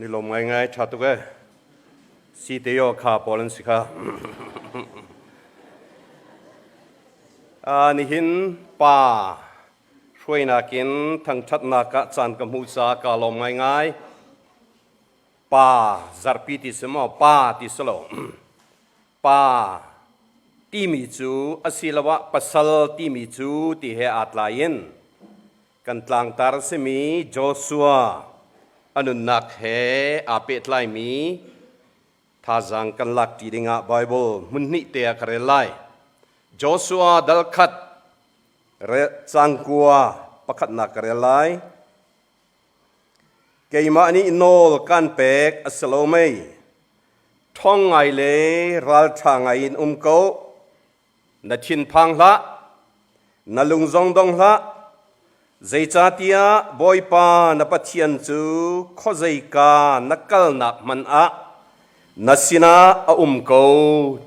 Ni lawm ngaingai, ṭha tuk ee. Si te yo kha pawl an si kha. Nihin pa hruainak in thangṭhatnak ah caan ka hmuh caah kaa lawm ngaingai. Pa zarhpi ti si maw? Pa ti si lo. Pa timi cu asiloah pasal timi cu ti he aa tlaiin kan tlangtar simi Joshua a nunnak he aa pehtlaimi thazaang kan lakṭi dingah Baibal hmunhnih te ah ka rel lai. Joshua dal khat cang kua pakhatnak ka rel lai. Keimah nih nawl kan pek a si lo mei? Ṭhawng ngai le ralṭha ngai in um ko. Na thinphang hlah, na lung zong dong hlah, zeicahtiah Bawipa na Pathian cu khuazeika na kalnak hmanh ah na sinah a um ko,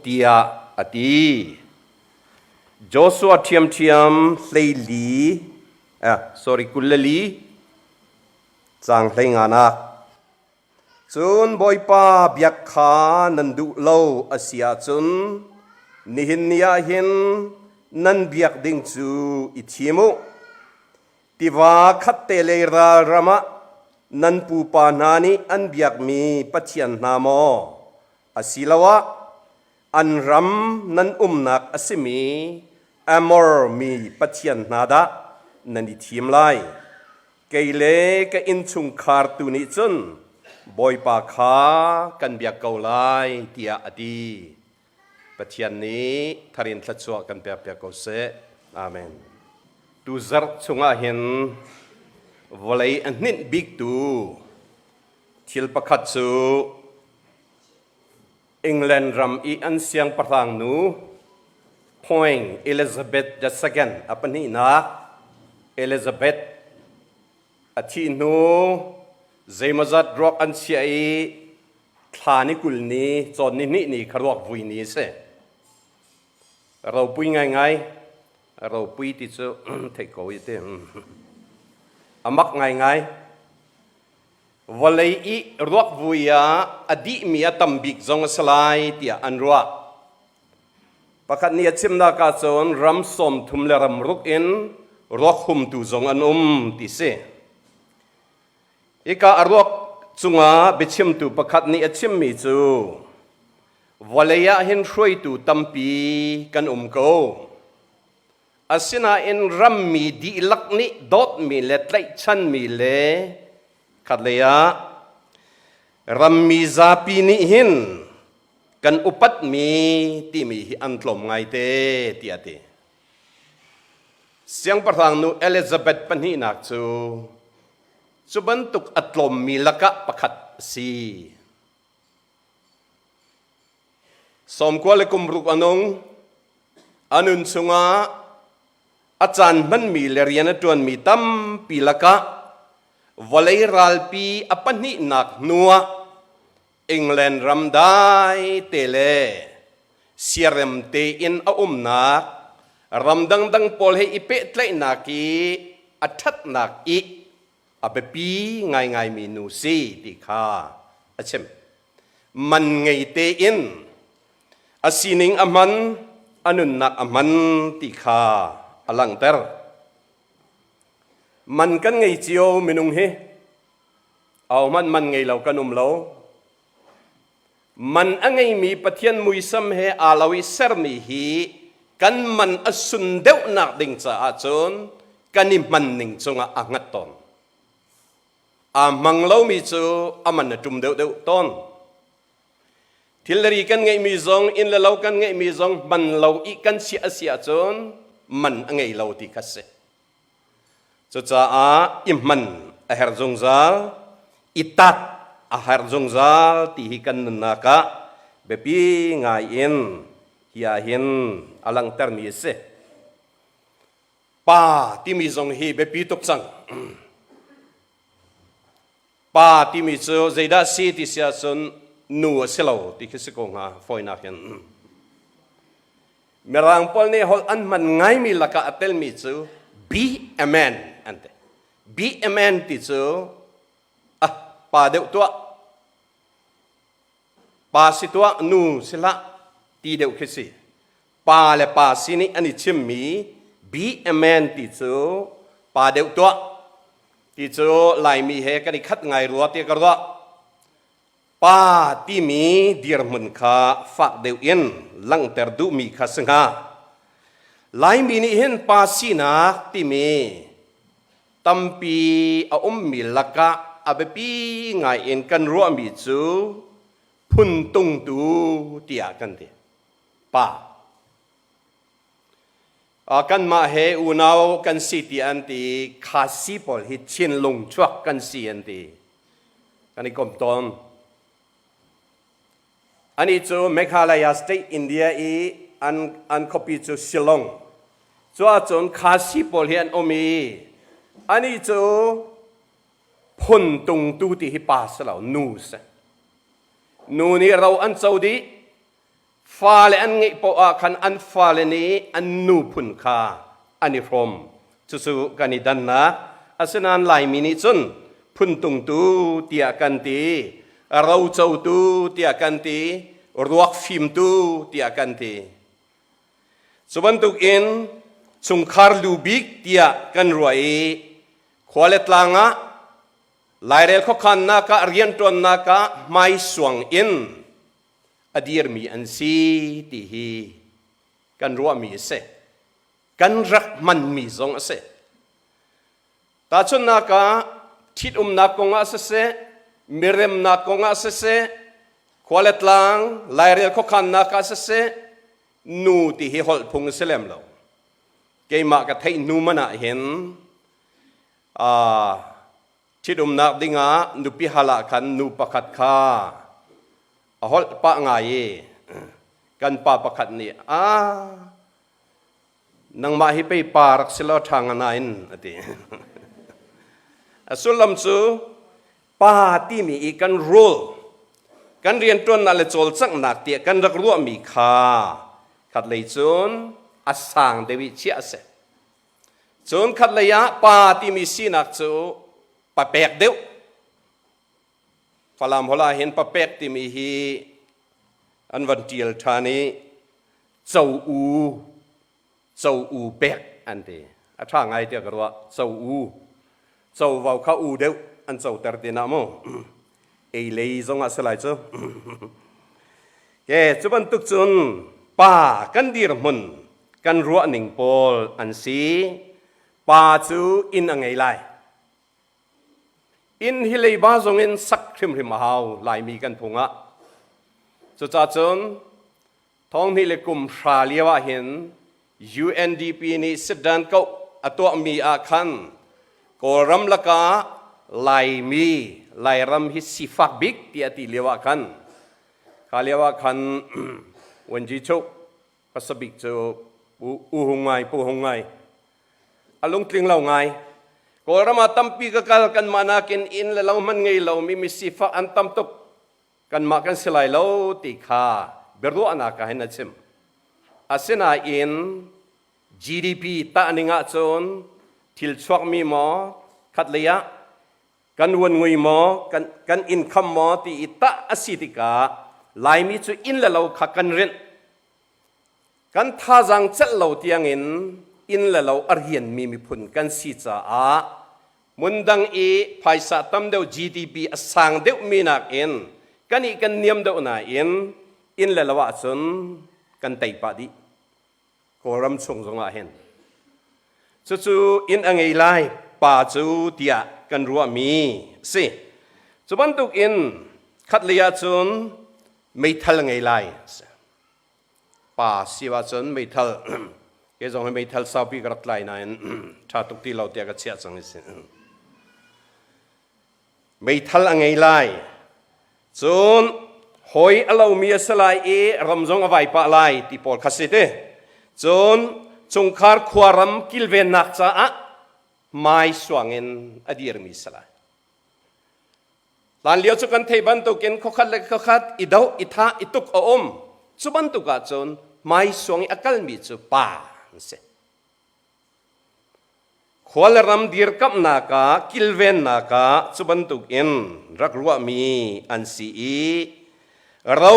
tiah a ti. Joshua ṭhiamṭhiam 14, sorry, 24, caang 15 nak. Cun Bawipa biak kha nan duh lo a si ahcun nihin ni ah hin nan biak ding cu i thim u. Tiva khatte lei ral ram ah nan pupa hna nih an biakmi pathian hna maw, asiloah an ram nan umnak a simi Amor mi pathian hna dah nan i thim lai? Kei le ka innchungkhar tu nih cun Bawipa kha kan biak ko lai, tiah a ti. Pathian nih tharin thluachuah kan pekpiak ko seh. Amen. Tuzarh chungah hin vawlei a hninh biktu thil pakhat cu England ram i an siangpahrang nu Queen Elizabeth II a pahnihnak Elizabeth a thih hnu zeimawzat ruak an chiah i thla ni 20 ni cawn ni hnih ni kha ruak vui ni a si. Ropui ngaingai, ropui ti cu theih ko i ti. A mak ngaingai. Vawlei i ruakvui ah a dihmi a tam bik zong a si lai tiah an ruah. Pakhat nih a chimnak ahcun ram 30 le ram ruk in ruak humtu zong an um ti si. Hika a ruak cungah biachimtu pakhat nih a chimmi cu vawlei ah hin hruaitu tampi kan um ko. Asinain rammi dihlak nih dawtmi le tlaihchanmi le khatlei ah rammi zapi nih hin kan upatmi timi hi an tlawm ngaite tiah a ti. Siangpahrang nu Elizabeth pahnihnak cu cu bantuk a tlawmmi lakah pakhat a si. 96 le kum ruk a nung. A nun chungah a caan hmanmi le rian a ṭuanmi tampi lakah vawlei ralpi a pahnihnak hnuah England ram dai te le siarem tein a umnak ram dangdang pawl he i pehtlaihnak i a ṭhatnak i a biapi ngaingaimi nu si ti kha a chim. Man ngei tein a sining a hman, a nunnak a hman ti kha a langhter. Man kan ngei cio minung hi ahohmanh man ngei lo kan um lo. Man a ngeimi Pathian muisam he aa lo i sermi hi kan man a sun deuhnak ding caah cun kan i hman ning cungah a hngat tawn. Aa hmang lomi cu a man a ṭum deuhdeuh tawn. Thilri kan ngeihmi zong, inn le lo kan ngeihmi zong man lo i kan chiah a si ahcun man a ngei lo ti kha si. Cucaah i hman a herh zungzal, i tat a herh zungzal ti hi kan nunnak ah biapi ngai in hi ah hin a langhtermi a si. Pa timi zong hi biapi tuk cang. Pa timi cu zeidah si ti si ahcun nu a si lo ti khi si ko hnga fawinak in. Mirang pawl nih holh an hman ngaimi lakah a telmi cu be a man an ti. Be a man ti cu ah pa deuh tuah. Pa si tuah, nu si hlah ti deuh khi si. Pa le pa sin i an i chimmi be a man ti cu pa deuh tuah ti cu Laimi he kan i khat ngai rua ti ka ruah. Pa timi dirhmun kha fak deuh in langhter duhmi kha si hnga. Laimi nih hin pa sinak timi tampi a ummi lakah a biapi ngai in kan ruahmi cu phuntungtu tiah kan ti. Pa. Kanmah he unau kan si ti an ti, Khasi pawl hi Chinlung chuak kan si an ti. Kan i kom tawn. Ani cu Meghalaya State India i an khuapi cu Shillong. Cu ahcun Khasi pawl hi an um i ani cu phun tungtu ti hi pa si lo, nu si. Nu nih ro an co dih. Fale an ngeih paoh ah khan an fale nih an nu phun kha an i hrawm. Cucu kan i dannak. Asinain Laimi nih cun phuntungtu tiah kan ti, rocotu tiah kan ti, ruak fimtu tiah kan ti. Cu bantukin chungkhar lu bik tiah kan ruah i khua le tlang ah Lairel khuakhannak ah rianṭuannak ah hmaisuang in a dirmi an si ti hi kan ruahmi a si. Kan rak hmanmi zong a si. Tahchunhnak ah ṭhitumnak kong ah siseh, miremnak kong ah siseh, khua le tlang, lairel khuakhannak ah siseh, nu ti hi holh phung a si lem lo. Keimah ka theih hnu man ah hin ṭhitumnak dingah nupi hal ah khan nu pakhat kha a holh pah ngai i kan pa pakhat nih a nangmah hi pei pa rak si law ṭha nga nain a ti. A sullam cu pa timi i kan rule kan rianṭuannak le cawlcanghnak tiah kan rak ruahmi kha khatlei cun a sang deuh i chiah a si. Cun khatlei ah pa timi sinak cu papek deuh. Falam holh ah hin papek timi hi an van ṭial ṭhan i co u co u pek an ti. A ṭha ngai tiah ka ruah. Co u. Covo kha u deuh an coter ti na mu. Ei lei zong ah si lai cu. Ke cu bantuk cun pa kan dirhmun kan ruah ning pawl an si. Pa cu inn a ngei lai. Inn hi leiba zong in sak hrimhrim a hau Laimi kan phung ah. Cucaah cun thonghnih le kum hra lio ah hin UNDP nih sit-dan koh a tuahmi ah khan Kawlram lakah Laimi Lairam hi sifak bik tiah ti lio ah khan kha lio ah khan Wenji Chuk hmasa bik cu U Hung Ngai Pu Hung Ngai a lungtling lo ngai. Kawlram ah tampi ka kal kanmah nakin inn le lo hmanh ngei lomi misifak an tam tuk. Kanmah kan si lai lo ti kha biaruahnak ah hin a chim. Asinain GDP tah ning ahcun thil chuakmi maw khatlei ah kan uan ngui maw kan, kan income maw ti i tah a si tikah Laimi cu inn le lo kha kan rinh. Kan thazaang celh lo tiangin inn le lo a rianmi miphun kan si caah hmundang i phaisa tam deuh GDP a sang deuhmi nakin kan i kan niam deuh nain inn le lo ahcun kan tei pah dih. Kawlram chung zongah hin. Cucu inn a ngei lai pa cu tiah kan ruahmi si. Cu bantuk in khatlei ahcun meithal ngei lai si. Pa si ahcun meithal ke zong hi meithal saupi ka rak tlai nain ṭha tuk ti lo tiah ka chiah cang i si. Meithal a ngei lai. Cun hawi a lomi a si lai i ram zong a vai pah lai ti pawl kha si ti. Cun chungkhar khuaram kilvennak caah mai suang in a dirmi si lai. Hlanlio cu kan theih bantukin khuakhat le khuakhat i doh, i thah, i tuk a um. Cu bantuk ahcun hmaisuang i a kalmi cu pa an si. Khua le ram dirkamhnak ah, kilvennak ah cu bantukin rak ruahmi an si i. Ro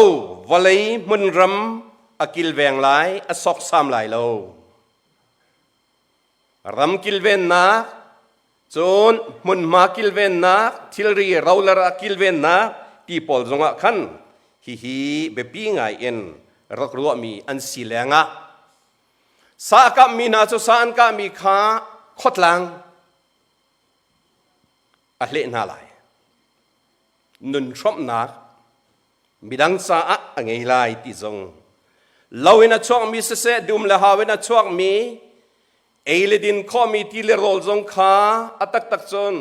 vawlei hmunram a kilveng lai, a sawksam lai lo. Ram kilvennak, cun hmunhma kilvennak, thilri rolar ah kilvennak ti pawl zongah khan hihi biapi ngai in rak ruahmi an si lengah sa a kapmi hna cu sa an kahmi kha khawtlang a hleh hna lai. Nun hrawmhnak midang caah a ngei lai ti zong lo in a chuakmi siseh dum le hau in a chuakmi ei le din khawhmi ti le rawl zong kha a taktak cun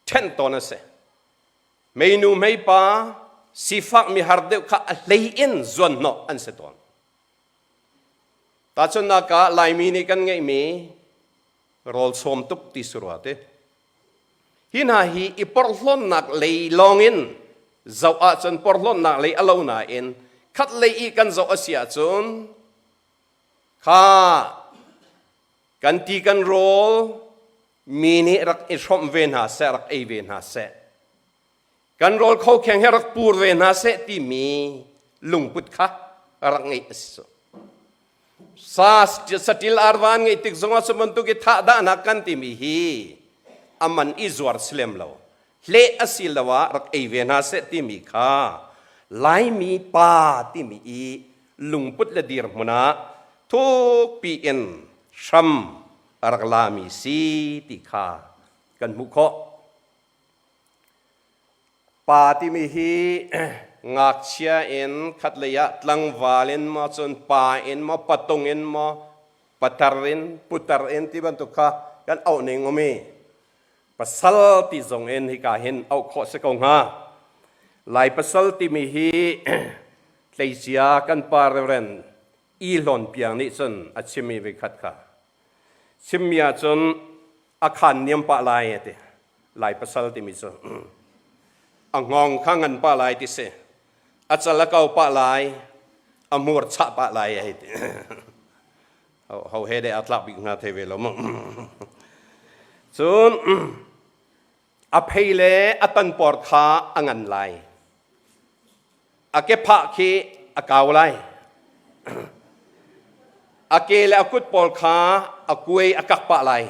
ṭhenh tawn a si. Meinu meipa sifak mi har deuh kha a hlei in zuanhnawh an si tawn. Tahchunhnak ah Laimi nih kan ngeihmi rawl sawm tuk ti si rua te. Hi hna hi i porhlawnnak lei lawngin zoh ahcun porhlawnnak lei a lo nain khat lei i kan zoh a si ahcun kha kan ti kan rawl mi nih rak i hrawmh ve hna seh, rak ei ve hna seh. Kan rawl khokheng he rak pur ve hna seh timi lungput kha rak ngeih a si cu. Sa satil arva an ngeih tik zongah cu bantuk i thah dahnak kan timi hi a man i zuar si lem lo. Hleh a si lo ah rak ei ve hna seh timi kha Laimi pa timi i lungput le dirhmun ah thukpi in hram a rak lami si ti kha kan hmuh khawh. Pa timi hi ngakchia in khatlei ah tlangval in maw cun pa in maw patung in maw patar in putar in ti bantuk kha kan auh ning um i pasal ti zong in hika hin auh khawh si ko hnga. Lai pasal timi hi tleicia kan pa Reverend I Hlawn Piang nih cun a chimmi voikhat kha chimmi ahcun a khaan niam pah lai a ti. Lai pasal timi cu a hngawng kha ngan pah lai ti si, a cal a kau pah lai, a hmur chah pah lai a hei ti. Ho he deh a tlak bik hnga thei ve lo mu. Cun a phei le a tanpor kha a ngan lai, a kephah khi a kau lai, a ke le a kut pawl kha a kuai a kak pah lai.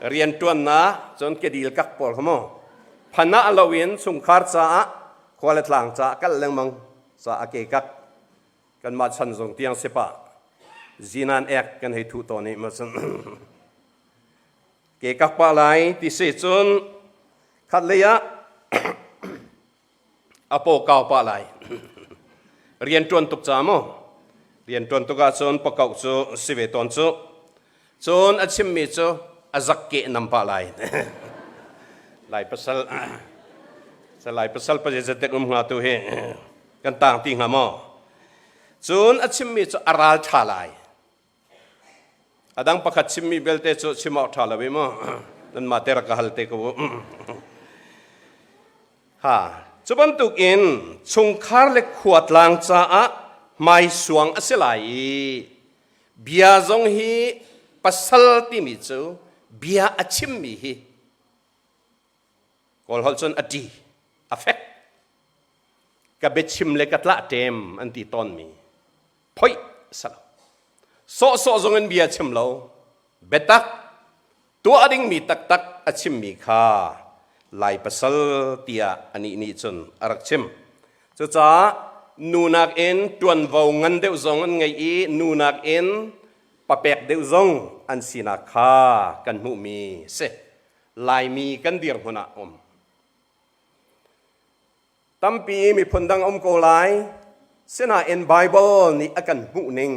Rianṭuannak cun kedil kak pawl kha mu phanah loin chungkhar caah khua le tlang caah kal lengmang ca a ke kak kanmah chan zong tiang si pah zinan ek kan hei thuh tawn i ma cun ke kak pah lai ti si. Cun khat lei ah a paw kau pah lai, rian ṭuan tuk ca mu, rian ṭuan tuk ahcun pakauh cu si ve tawn cu. Cun a chimmi cu a zak ke nam pah lai. Lai pasal lai pasal pa zetek um hnga tu hi kan tang ti hnga maw? Cun a chimmi cu a ral ṭha lai. A dang pakhat chimmi belte cu chim awk ṭha lo i mu nanmah te rak ka hal te ko u. Ha, cu bantuk in chungkhar le khuatlang caah hmaisuang a si lai i bia zong hi pasal timi cu bia a chimmi hi Kawl holh cun a ṭi, a fek. Ka biachim le ka tlah ṭem an ti tawnmi phoih si lo. Sawhsawh zong in bia chim lo, biatak tuah dingmi taktak a chimmi kha Lai pasal tiah anih nih cun a rak chim. Cucaah nu nakin ṭuanvo ngan deuh zong an ngei i nu nakin papek deuh zong an sinak kha kan hmuhmi si. Laimi kan dirhmun ah um. Tampi miphun dang um ko lai, sinain Baibal nih a kan hmuh ning.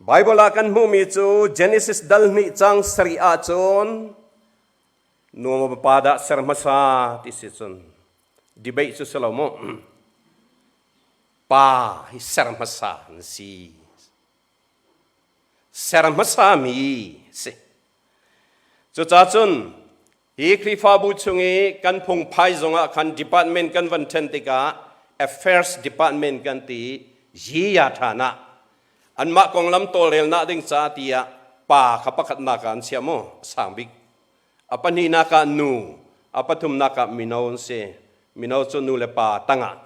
Baibal ah kan hmuhmi cu Genesis dal hnih cang sarih ahcun nu maw pa dah ser hmasa ti si cun debate cu si lo mu. Pa hi ser hmasa an si. Ser hmasa mi si. Cucaah cun Hi Khrihfabu chung i kan phungphai zongah khan department kan van ṭhen tikah Affairs Department kan ti i ya ṭhan ah anmah konglam tawlrelnak ding ca tiah pa kha pakhatnak ah an chiah mu, a sang bik. A pahnihnak ah nu, a pathumnak ah mino an si. Mino cu nu le pa tangah.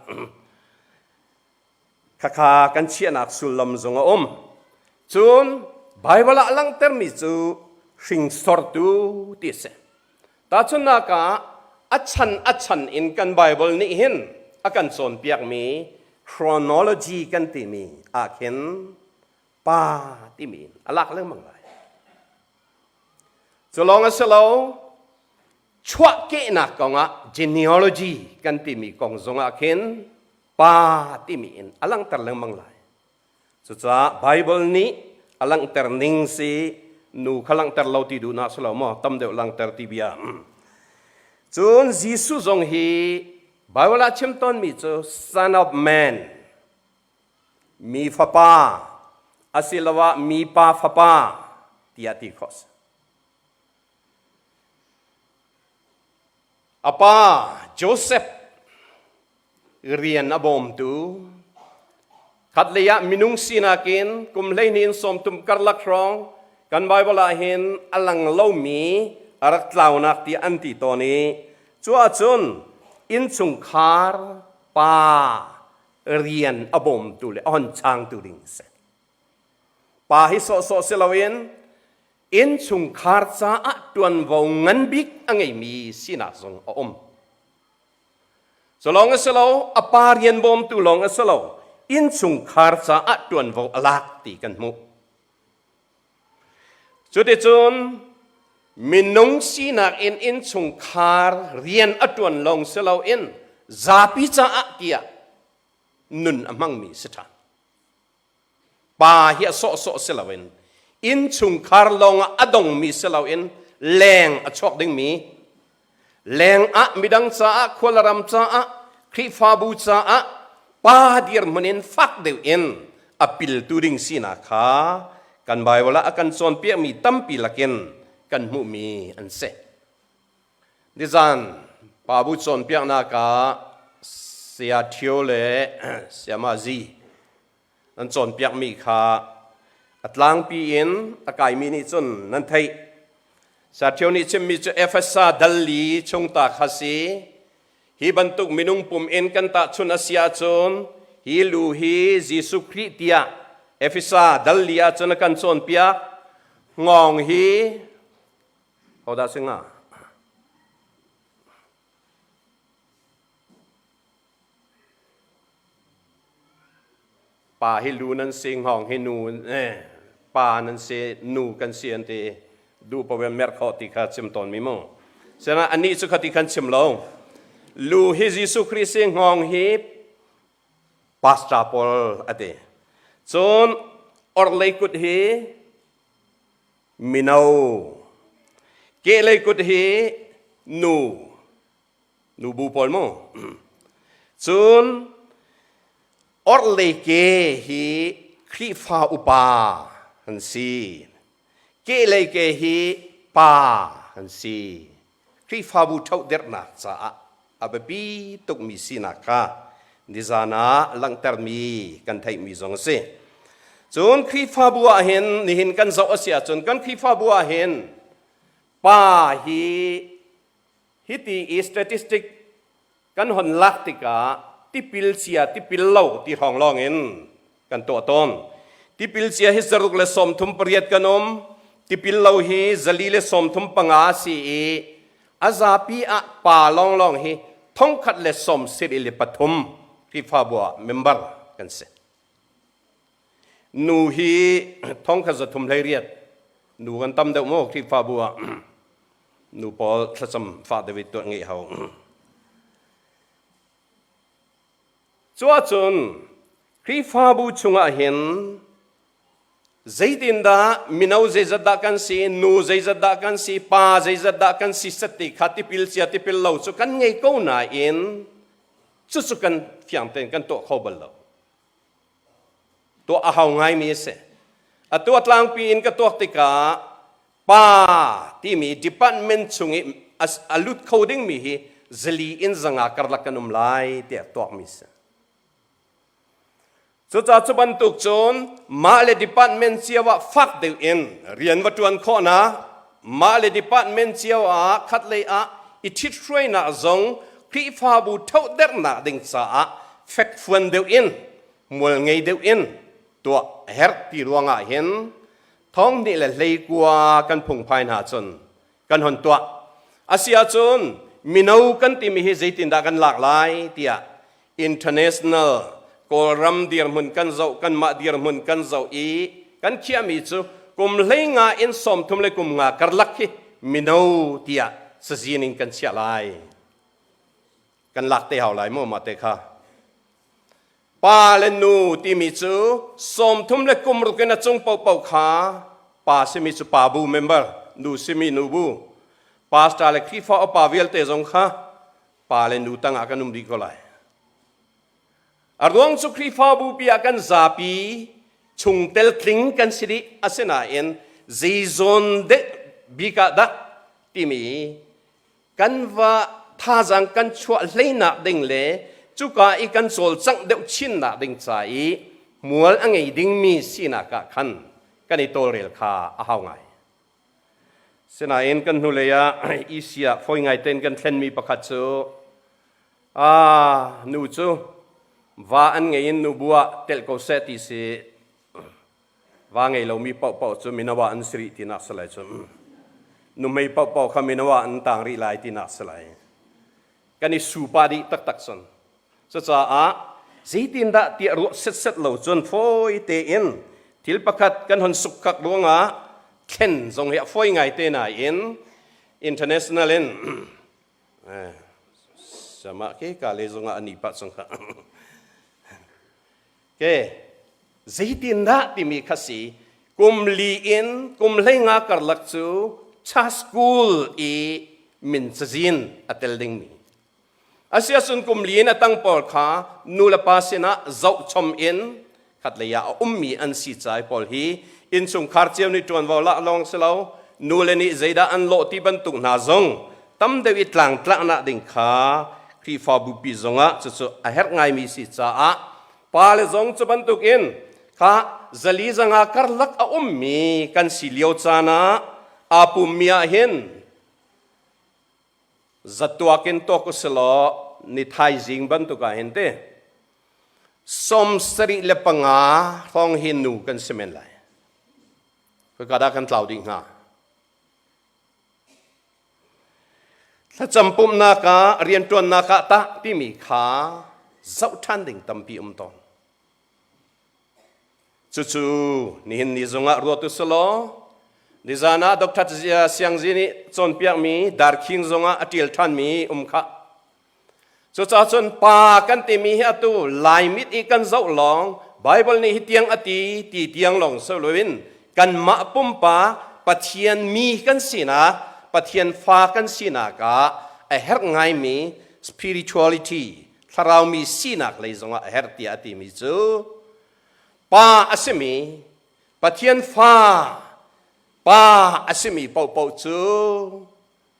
Khakha kan chiahnak sullam zong a um. Cun Baibal ah langhtermi cu hringsortu ti a si. Tahchunhnak ah a chan a chan in kan Baibal nih hin a kan cawnpiakmi chronology kan timi ah khin pa timi in a lak lengmang lai. Cu lawng a si lo, chuahkehnak kongah genealogy kan timi kong zongah khin pa timi in a langhter lengmang lai. Cucaah Baibal nih a langhter ning si nu kha langhter lo ti duhnak si lo maw tam deuh langhter ti bia. Cun Jesuh zong hi Baibal ah chim tawnmi cu Son of Man mi fapa asiloah mipa fapa tiah ti khawh si. A pa Joseph rian a bawmtu khatlei ah minung sinak in kum 12 in 30 karlak hrawng kan Bible ah hin a lang lomi a rak tlaunak ti an ti tawn i cu ahcun innchungkhar pa rian a bawmtu le a hon changtu ding a si. Pa hi sawhsawh si loin innchungkhar caah ṭuanvo ngan bik a ngeimi sinak zong a um. Cu lawng a si lo, a pa rian bawmtu lawng a si lo, innchungkhar caah ṭuanvo a lak ti kan hmuh. Cuticun minung sinak in innchungkhar rian a ṭuan lawng si loin zapi caah tiah nun a hmangmi si ṭhan. Pa hi a sawhsawh si loin innchungkhar lawngah a dongmi si loin leng a chuak dingmi leng ah midang caah khualaram caah Khrihfabu caah pa dirhmun in fak deuh in a piltu ding sinak kha kan Bible ah a kan cawnpiakmi tampi lakin kan hmuhmi an si. Nizan pabu cawnpiaknak ah Saya Thio le Sayama Zi nan cawnpiakmi kha a tlangpi in a kaimi nih cun nan theih. Saya Thio nih chimmi cu Efesa dal li chung ta kha si. Hi bantuk minung pum in kan tahchun a si ahcun hi lu hi Jesuh Khrih tiah Efesa dal li ahcun a kan cawnpiak. Ngawng hi hodah si hnga? Pa hi lu nan si, hngawng hi nu, eh, pa nan si, nu kan si an ti. Duh paoh in merh khawh ti kha chim tawn mi mu. Sina anih cu khati khan chim lo. Lu hi Jesuh Khrih si, hngawng hi pastor pawl a ti. Cun orhlei kut hi mino. Kehlei kut hi nu. Nubu pawl mu. Cun orhlei ke hi Khrihfa upa an si. Kehlei ke hi pa an si. Khrihfabu ṭhohderhnak caah a biapi tukmi sinak kha nizan ah langhtermi kan theihmi zong a si. Cun Khrihfabu ah hin nihin kan zoh a si ahcun kan Khrihfabu ah hin pa hi hiti i statistic kan hon lak tikah tipil cia tipil lo ti hrawng lawng in kan tuah tawn. Tipil cia hi 138 kan um, tipil lo hi 435 si i a zapi ah pa lawnglawng hi 173 Khrihfabu ah member kan si. Nu hi 1318 nu kan tam deuh maw Khrihfabu ah nu pawl thlacam fah deuh i tuah ngeih hau. Cuahcun Khrihfabu chungah hin zeitindah mino zeizat dah kan si, nu zeizat dah kan si, pa zeizat dah kan si set ti kha tipil cia tipil lo cu kan ngei ko nain cucu kan fiang tein kan tuah kho bal lo. Tuah a hau ngaimi a si. Atu a tlangpi in ka tuak tikah pa timi department chung i a lut kho dingmi hi zali in zanga karlak kan um lai tiah tuakmi si. Cucaah cu bantuk cun mah le department cio ah fak deuh in rian va ṭuan khawhnak, mah le department cio ah khatlei ah i ṭhithruainak zong Khrihfabu ṭhohdernak ding caah fekfuan deuh in mual ngei deuh in tuah a herh ti ruangah hin thonghnih le hleikua kan phungphai hna cun kan hon tuah. Asi ahcun mino kan timi hi zeitindah kan lak lai tiah international Kawlram dirhmun kan zoh, kanmah dirhmun kan zoh i kan khiahmi cu kum 15 in 30 le kum nga karlak hi mino tiah sazin in kan chiah lai. Kan lak te hau lai maw mah te kha. Pa le nu timi cu 30 le kum ruk in a cung paohpaoh kha pa simi cu pa bu member, nu simi nu bu. Pastor le Khrihfa upa vialte zong kha pa le nu tangah kan um dih ko lai. A ruang cu Khrihfabu pi ah kan zapi chungtel tling kan si dih asinain zeizawn deh bik ah dah timi kan va thazaang kan chuah hleinak ding le cuka i kan cawlcangh deuh chinnak ding ca i mual a ngei dingmi sinak ah khan kan i tawlrel kha a hau ngai. Sinain kan hnulei ah EC ah fawi ngai tein kan thlenmi pakhat cu nu cu va an ngei in nubu ah telh ko seh ti si va ngei lomi paohpaoh cu mino ah an si rih tinak si lai cu nuhmei paohpaoh kha mino ah an tang rih lai tinak si lai kan i supa dih taktak cun Cucaah zeitindah tiah ruah setset lo cun fawi tein thil pakhat kan hon sukkak ruangah thlen zong hi a fawi ngai te nain international in sama ke ka le zongah ani pah cang kha ke zeitindah timi kha si kum li in kum 15 karlak cu cha school i min cazin a tel dingmi Asiahcun kum li in a tang pawl kha nu le pa sinah zohchom in khatlei ah a ummi an si cai pawl hi innchungkhar cio nih ṭuanvo lah lawng si lo nu le nih zeidah an lawh ti bantuk hna zong tam deuh i tlangtlaknak ding kha Khrihfabu pi zongah cucu a herh ngaimi si caah pale zong cu bantukin kha zali zanga karlak a ummi kan si lio caan ah aa pummi ah hin Zatuak in tuak usilaw ni thaizing bantuk ah hin ti 75 hrawng hi nu kan si men lai. Khika dah kan tlau dih hnga? Thlacam pumhnak ah rianṭuannak ah tah timi kha zoh ṭhan ding tampi um tawn. Cucu nihin ni zongah ruat u selaw nizan ah Dr. Siangzi nih cawnpiakmi darkhing zongah a ṭial ṭhanmi um kha. Cucaah cun pa kan timi hi atu Laimit i kan zoh lawng Bible nih hi tiang a ti ti tiang lawng so loin kanmah pumpak Pathian mi kan sinak Pathian fa kan sinak ah a herh ngaimi spirituality thlarau mi sinak lei zongah a herh tiah a timi cu pa a simi Pathian fa pa a simi paohpaoh cu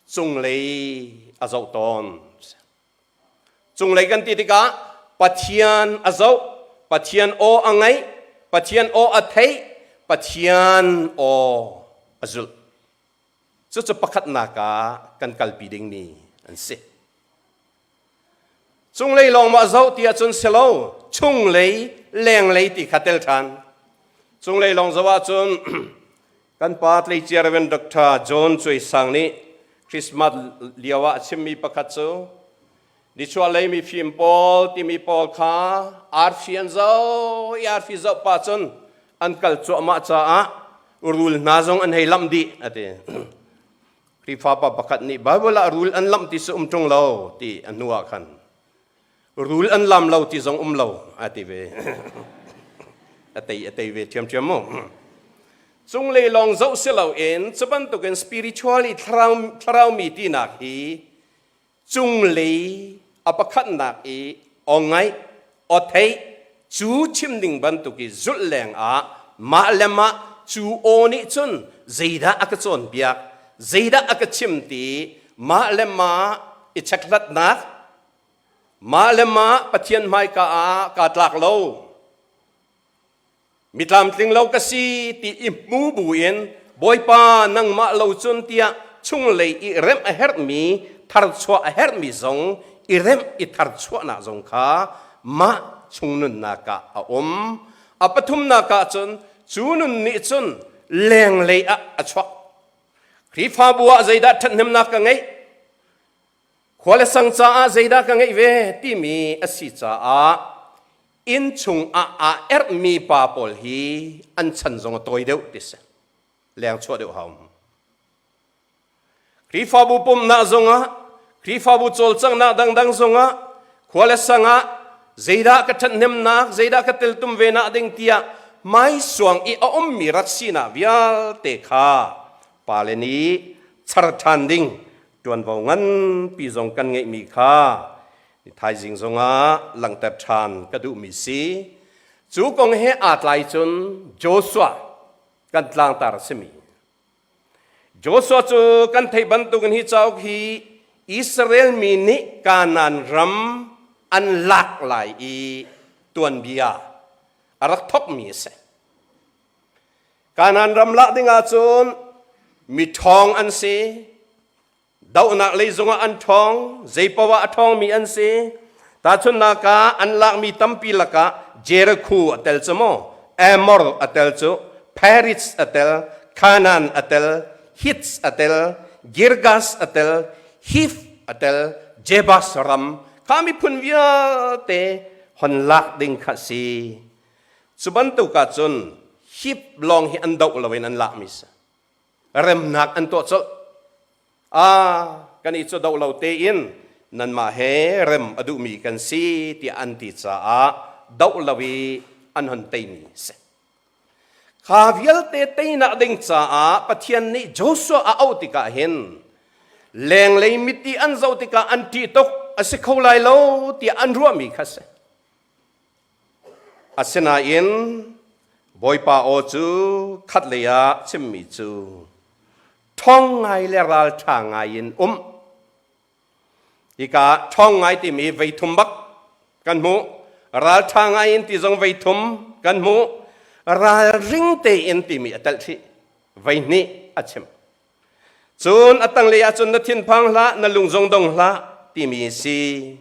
cunglei a zoh tawn. Cunglei kan ti tikah Pathian a zoh, Pathian aw a ngaih, Pathian aw a theih, Pathian aw a zulh. Cucu pakhatnak ah kan kalpi dingmi an si. Cunglei lawng maw a zoh ti ahcun si lo, chunglei, lenglei ti kha tel ṭhan. Cunglei lawng zoh ahcun kan pa tleicia Reverend Dr. John Cuai Sang nih Christmas lio ah a chimmi pakhat cu nichuahlei mifim pawl timi pawl kha arfi an zoh i arfi zoh pah cun an kal cuahmah caah rul hna zong an hei lamh dih a ti. Khrihfa pa pakhat nih Bible ah rul an lamh ti cu um ṭung lo ti a hnu ah khan rul an lam lo ti zong um lo a ti ve. A tei a tei ve ṭhiamṭhiam mu. Cunglei lawng zoh si loin cu bantukin spiritually thlarau thlarau mi tinak hi cunglei a pakhatnak i aw ngaih aw theih cu chim ding bantuk i zulh leng ah mah le mah cu aw nih cun zeidah a ka cawnpiak zeidah a ka chim ti mah le mah i chekhlatnak mah le mah Pathian hmaika ah kaa tlak lo Mi tlamtling lo ka si ti i hmu buin Bawipa nangmah lo cun tiah chunglei i remh a herhmi tharchuah a herhmi zong i remh i tharchuahnak zong kha mah chung nunnak ah a um. A pathumnak ah cun cu nun nih cun lenglei ah a chuak. Khrihfabu ah zeidah ṭhathnemnak ka ngeih? Khua le sang caah zeidah ka ngeih ve timi a si caah inn chung ah aa erhmi pa pawl hi an chan zong a tawi deuh ti si. Leng chuah deuh hau. Khrihfabu pumhnak zongah, Khrihfabu cawlcanghnak dangdang zongah, khua le sang ah zeidah ka ṭhathnemnak, zeidah ka teltum ve nak ding tiah hmaisuang i a ummi rak sinak vialte kha pale nih char ṭhan ding ṭuanvo nganpi zong kan ngeihmi kha thaizing zongah langhter ṭhan ka duhmi si. Cu kong he aa tlai cun Joshua kan tlangtar a simi Joshua cu kan theih bantukin hi cauk hi Israel mi nih Kanaan ram an lak lai i tuanbia a rak thawkmi a si. Kanaan ram lak ding ahcun mi ṭhawng an si, dohnak lei zongah an ṭhawng, zeipoah a ṭhawngmi an si. Tahchunhnak ah an lakmi tampi lakah Jericho a tel cu maw, Amor a tel cu, Paris a tel, Canaan a tel, Hits a tel, Girgas a tel, Hif a tel, Jebus ram kha miphun vialte hon lak ding kha si. Cu bantuk ahcun hip lawng hi an doh loin an lakmi si. Remnak an tuah colh. Ah, kan i cu doh lo tein nanmah he rem a duhmi kan si tiah an ti caah doh lo i an hon teimi si. Kha vialte teinak ding caah Pathian nih Joshua a auh tikah hin lenglei mit i an zoh tikah an ṭih tuk a si kho lai lo tiah an ruahmi kha si. Asinain Bawipa aw cu khatlei ah chimmi cu ṭhawng ngai le ralṭha ngai in um. Hika ah ṭhawng ngai timi vei thum bak kan hmuh. Ralṭha ngai in ti zong vei thum kan hmuh. Ralring tein timi a telh chih. Vei hnih a chim. Cun a tanglei ah cun na thinphang hlah, na lung zong dong hlah timi si.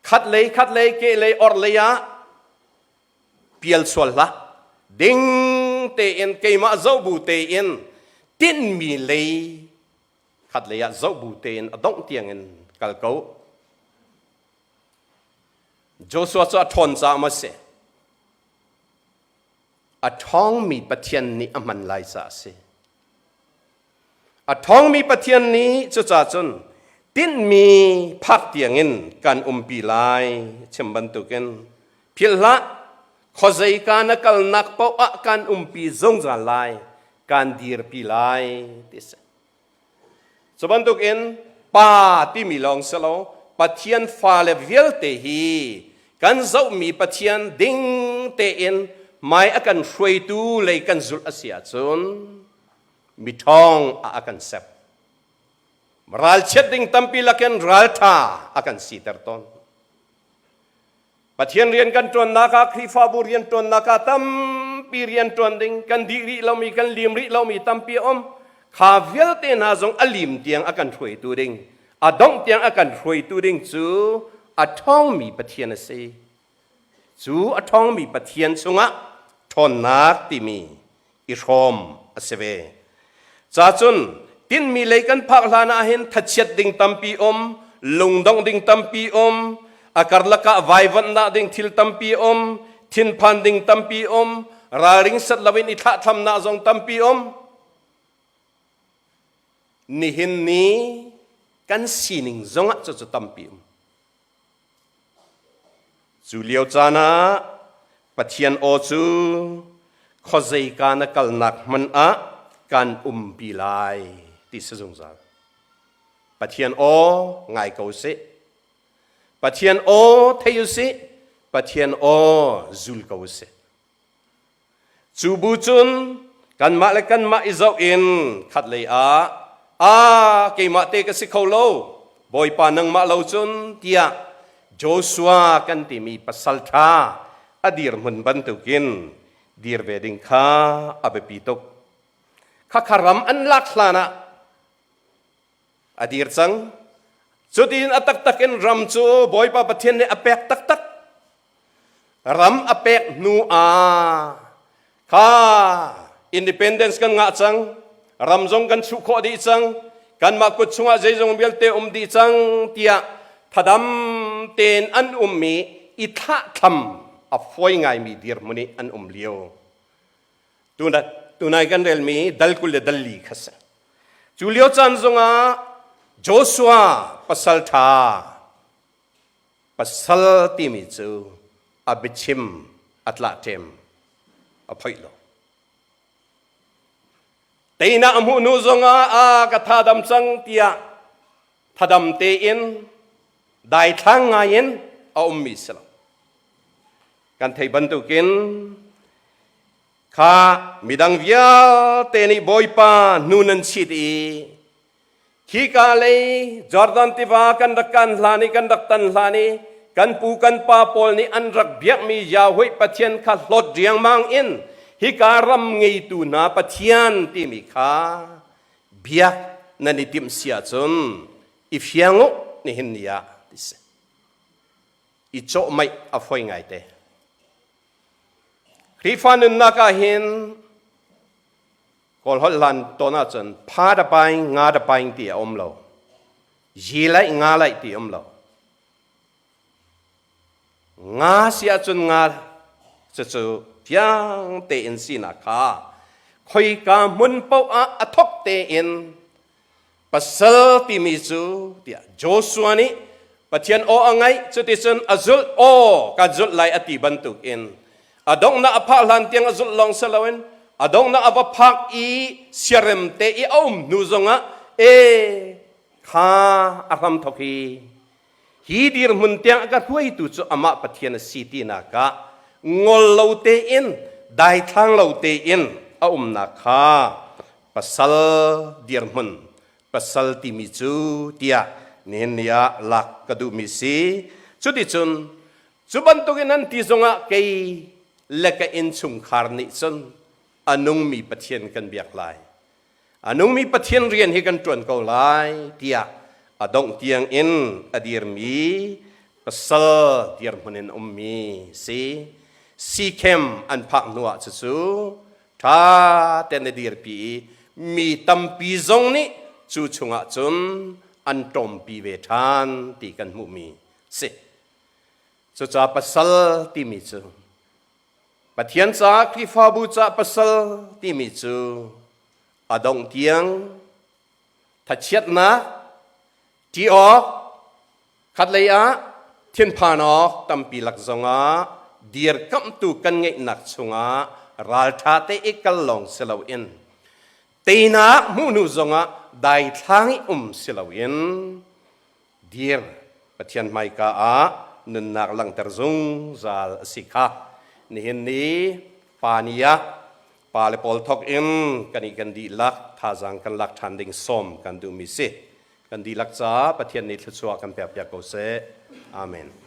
Khatlei khatlei kehlei orhlei ah pial sual hlah. Ding tein keimah zoh bu tein tinhmi lei khatlei ah zoh bu tein a dongh tiangin kal ko. Joshua cu a ṭhawn caah maw si? A ṭhawngmi Pathian nih a hman lai caah a si. A ṭhawngmi Pathian nih cucaah cun tinhmi phak tiangin kan umpi lai chim bantukin philh hlah khuazeika na kalnak paoh ah kan umpi zungzal lai kan dirpi lai ti a si. Cu bantukin Pa timi lawng si lo, Pathian fale vialte hi kan zohmi Pathian ding tein hmai a kan hruaitu lei kan zulh a si ahcun miṭhawng ah a kan sep. Ralchiat ding tampi lakin ralṭha a kan siter tawn. Pathian rian kan ṭuannak ah Khrihfabu rian ṭuannak ah tampi rian ṭuan ding kan dih rih lomi kan lim rih lomi tampi a um. Kha vialte hna zong a lim tiang a kan hruaitu ding, a dongh tiang a kan hruaitu ding cu a ṭhawngmi Pathian a si. Cu a ṭhawngmi Pathian chungah ṭhawnnak timi i hrawm a si ve. Ca cun tinhmi lei kan phak hlan ah hin thachiat ding tampi um, lungdongh ding tampi um, a karlak ah vaivanhnak ding thil tampi um, thinphan ding tampi um, ralring set loin i thlahthlamnak zong tampi um. Nihin ni kan sining zongah cucu tampi um. Cu lio caan ah Pathian aw cu khuazeika na kalnak hmanh ah kan umpi lai ti si zungzal. Pathian aw ngai ko sih. Pathian aw thei u sih. Pathian aw zul ko u sih. Cu bu cun kanmah le kanmah i zoh in khatlei ah a keimah te ka si kho lo Bawipa nangmah lo cun tiah Joshua kan timi pasal ṭha a dirhmun bantukin dir ve ding kha a biapi tuk. Khakha ram an lak hlan ah a dir cang. Cutin a taktak in ram cu Bawipa Pathian nih a pek taktak. Ram a pek hnu ah kha independence kan ngah cang, ram zong kan chuh khawh dih cang, kanmah kut chungah zeizong vialte um dih cang tiah thadam tein an ummi i thlahthlam a fawi ngaimi dirhmun i an um lio. Tunai kan relmi dal 20 le dal 4 kha si. Cu lio caan zongah Joshua pasal ṭha pasal timi cu a biachim a tlahṭem a phoih lo. Teinak a hmuh hnu zongah a ka thadam cang tiah thadam tein daithlang ngaiin a ummi si lo. Kan theih bantukin kha midang vialte nih Bawipa hnu nan chit i khika lei Jordan tiva kan rak kan hlan i kan rak tan hlan i kan pu kan pa pawl nih an rak biakmi Yahweh Pathian kha hlawt riangmang in hika ram ngeitu hna Pathian timi kha biak nan i timh si ahcun i fiang u nihin ni ah ti si. I cawhmaih a foi ngaite. Khrihfa nunnak ah hin Kawl holh hlan tawn ahcun pha da paing nga da paing ti a um lo. Yi laih nga laih ti um lo. Nga si ahcun nga cucu fiang tein sinak kha khoika hmun paoh ah a thok tein Pasal timi cu tiah Joshua nih Pathian aw a ngaih, cuticun a zulh, aw ka zulh lai a ti bantukin a donghnak a phah hlan tiang a zulh lawng si loin a donghnak a va phak i siarem te i a um hnu zongah e kha a hram thok hi hi dirhmun tiang a ka hruaitu cu amah Pathian a si tinak ah ngol lo tein daithlang lo tein a umnak kha pasal dirhmun pasal timi cu tiah nihin ni ah lak ka duhmi si. Cuticun cu bantukin an ti zongah kei le ka innchungkhar nih cun a nungmi Pathian kan biak lai, a nungmi Pathian rian hi kan ṭuan ko lai tiah a dongh tiang in a dirmi pasal dirhmun in ummi si. Sikhem an phak hnuah cucu ṭha tein a dirpi i mi tampi zong nih cu chungah cun an ṭawmpi ve ṭhan ti kan hmuhmi si. Cucaah pasal timi cu Pathian caah, Khrihfabu caah pasal timi cu a dongh tiang thachiatnak ṭih awk, khatlei ah thinphan awk tampi lak zongah dirkamhtu kan ngeihnak chungah ralṭha te i kal lawng si loin teinak hmuh hnu zongah daithlang i um si loin dir Pathian hmaika ah nunnak langhter zungzal a si kha nihin ni pa ni ah pa le pawl thok in kan i kan dihlak thazaang kan lak ṭhan ding sawm kan duhmi si. Kan dihlak caah Pathian nih thluachuah kan pekpiak ko seh. Amen.